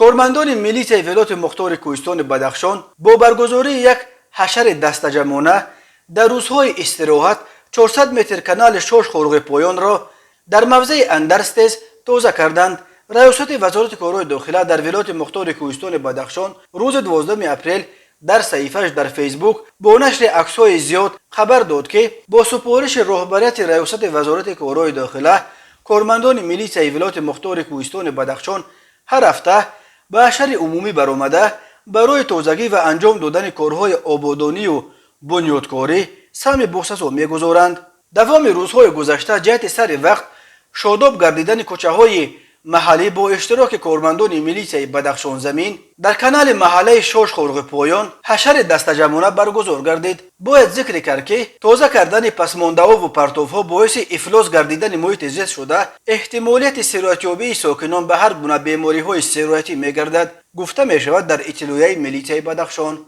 Кормандони милитсияи вилояти мухтори кӯҳистони Бадахшон бо баргузории як ҳашари дастаҷамъона дар рӯзҳои истироҳат 400 метр канали Шош Хоруғи Поёнро дар мавзеи Андарстез тоза карданд. Раёсати Вазорати корҳои дохила дар вилояти мухтори кӯҳистони Бадахшон рӯзи 12 апрел дар саҳифааш дар Фейсбук бо нашри аксҳои зиёд хабар дод, ки бо супориши роҳбарияти Раёсати Вазорати корҳои дохила кормандони милитсияи вилояти мухтори кӯҳистони Бадахшон ҳар ҳафта ба ҳашари умумӣ баромада, барои тозагӣ ва анҷом додани корҳои ободонию бунёдкорӣ саҳми босазо мегузоранд. Давоми рӯзҳои гузашта ҷиҳати сари вақт шодоб гардидани кӯчаҳои маҳаллӣ бо иштироки кормандони милитсияи Бадахшонзамин дар канали маҳаллаи Шош Хоруғи Поён ҳашари дастаҷамъона баргузор гардид. Бояд зикр кард, ки тоза кардани пасмондаову партовҳо боиси ифлос гардидани муҳити зист шуда, эҳтимолияти сироятёбии сокинон ба ҳар гуна бемориҳои сироятӣ мегардад, гуфта мешавад дар иттилоияи милитсияи Бадахшон.